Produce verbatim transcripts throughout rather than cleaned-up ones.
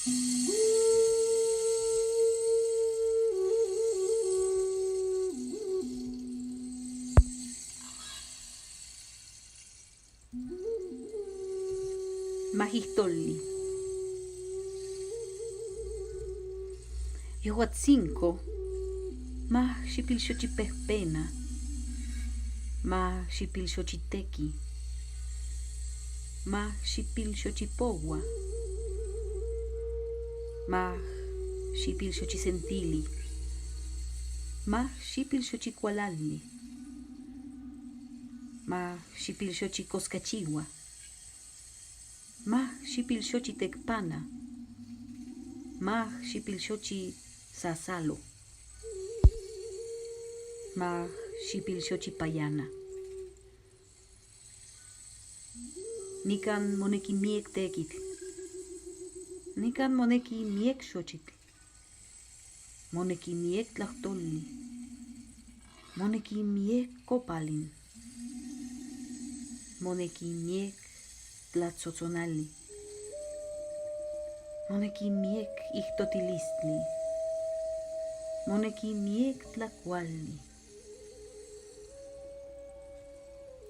Majistolli. Iohwatsinko, maj xipil xochi pejpena, maj xipil xochi teki, maj xipil xochi powa, maj xipil xochi sentili, maj xipil xochi kualalli, maj xipil xochi koskachiwa, maj xipil xochi tekpana, maj xipil xochi sasalo, maj xipil xochi payana. Nikan moneki miek tekitl. Nikan moneki miek xochitl. Moneki miek tlajtolli. Moneki miek kopalin. Moneki miek tlatsotsonali. Moneki miek ijtotilistli. Moneki miek tlakuali.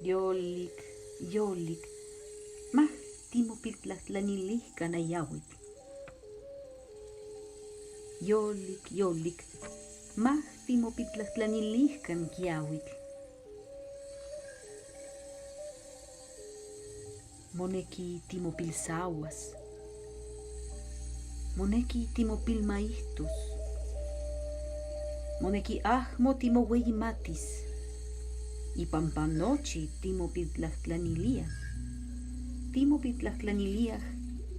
Yolik, yolik, maj timopiltlajtlanilihkan ayawitl. Yolik, yolik, maj timopiltlajtlanilihkan kiawitl. Moneki timopilsawas. Moneki timopilmaijtos. Moneki ajmo timoueyimatis. Ipan panochi timopiltlajtlaniliaj. Timopiltlajtlaniliaj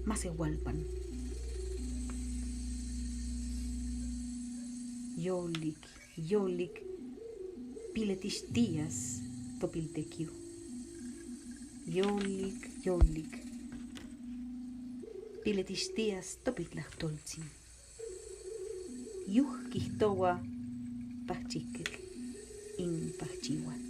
maseuwalpan. Yolik, yolik, piletixtias topiltekiu. Yolik, yolik, piletixtias topiltlajtoltsin. Yujkijtowa pajchiketl in pajchiwal.